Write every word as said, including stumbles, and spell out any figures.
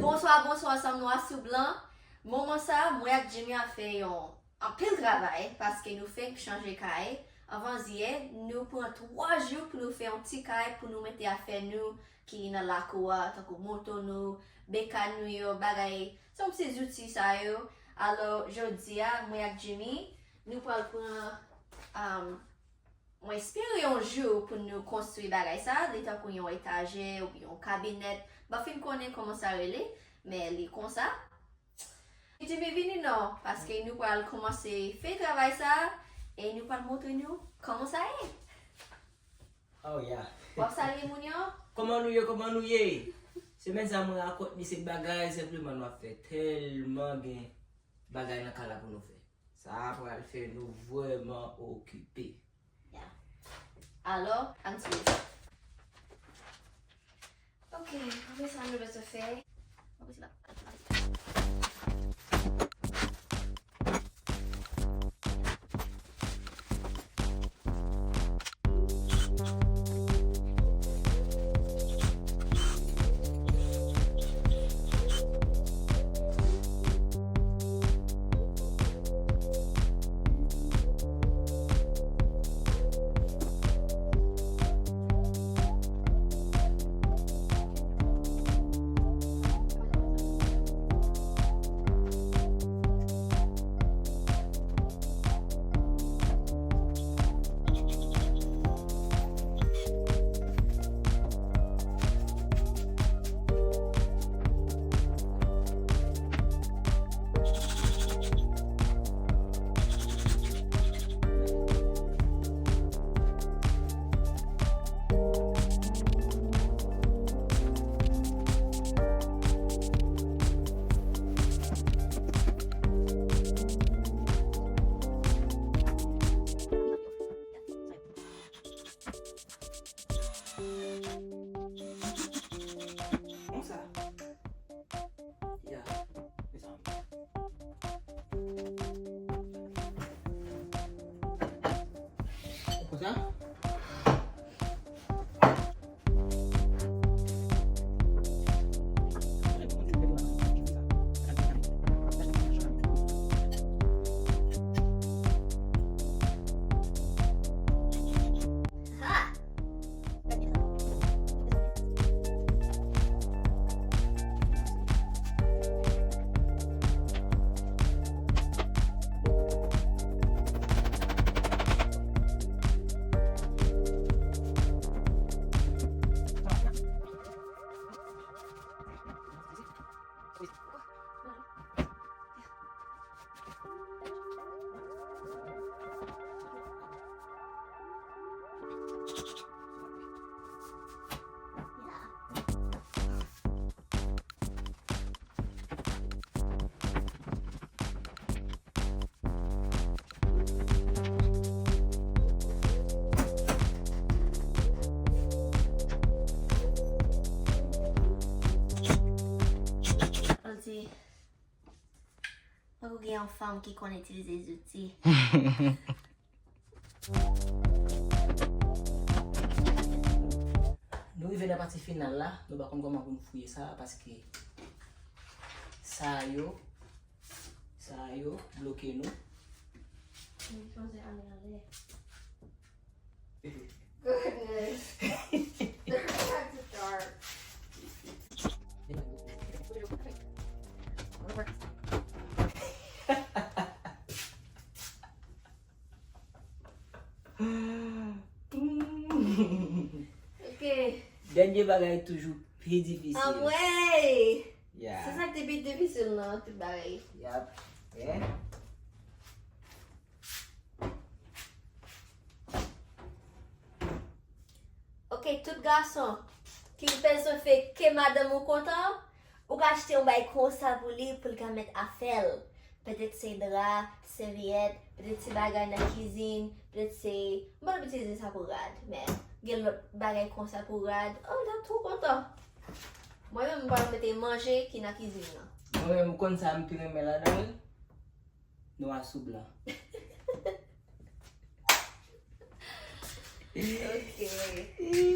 Bonswa, bonswa, ansanm nou asou blan. Moman sa, mwen ak Jimmy ap fè yon anpil travay paske nou fenk chanje kay. Anvan yè, nou pran twa jou pou nou fè yon ti kay pou nou mete afè nou ki nan lakou a, tankou moto nou, bekàn nou yo, bagay, se yon ti zouti sa yo. Alò, jodi a, mwen ak Jimmy, nou pral pran, um, mwen espere yon jou pou nou konstwi bagay sa, li tankou yon etajè oubyen yon kabinèt. M pa fin konnen kòman sa rele, men li konsa. Jimmy vini non, paske nou pral kòmanse fè travay sa, e nou pral montre nou kòman sa ye. Oh, yeah. W ap salye moun yo? Kòman nou ye, kòman nou ye? Semèn sa mwen ak Courtney se bagay, senpleman nou ap fè tèlman gen bagay nan kay la pou nou fè. Sa a pral fè nou vrèman okipe. Yeah. Alò, ann swiv. Ok, premye sa nou bezwen fè. Konsa. Ya, mezanmi. Konsa. Ann di, fòk ou gen yon fanm ki konn itilize zouti. Nou rive nan pati final la, nou pa konn kòman pou nou fouye sa, paske sa yo, sa yo bloke nou. Nou chwazi ale anlè. Goodness. They're gonna have to start. Ok. Dènye bagay toujou pi difisil. Anmwey! Yeah. Se sa ki te pi difisil nan tout bagay. Yap. Yeah. Ok, tout gason ki bezwen fè ke madanm ou kontan, ou ka achte yon bagay konsa pou li, pou li ka met afè l. Petèt se dra, sèvyèt, petèt se bagay nan kizin, petèt se, m pa konn itilize sa pou rad, men gen lòt bagay konsa pou rad. Oh, li t ap twò kontan. Mwen menm, m pral mete manje ki nan kizin nan. Mwen menm, m konn sa m pi renmen ladan l. Nwa sou blan. Ok.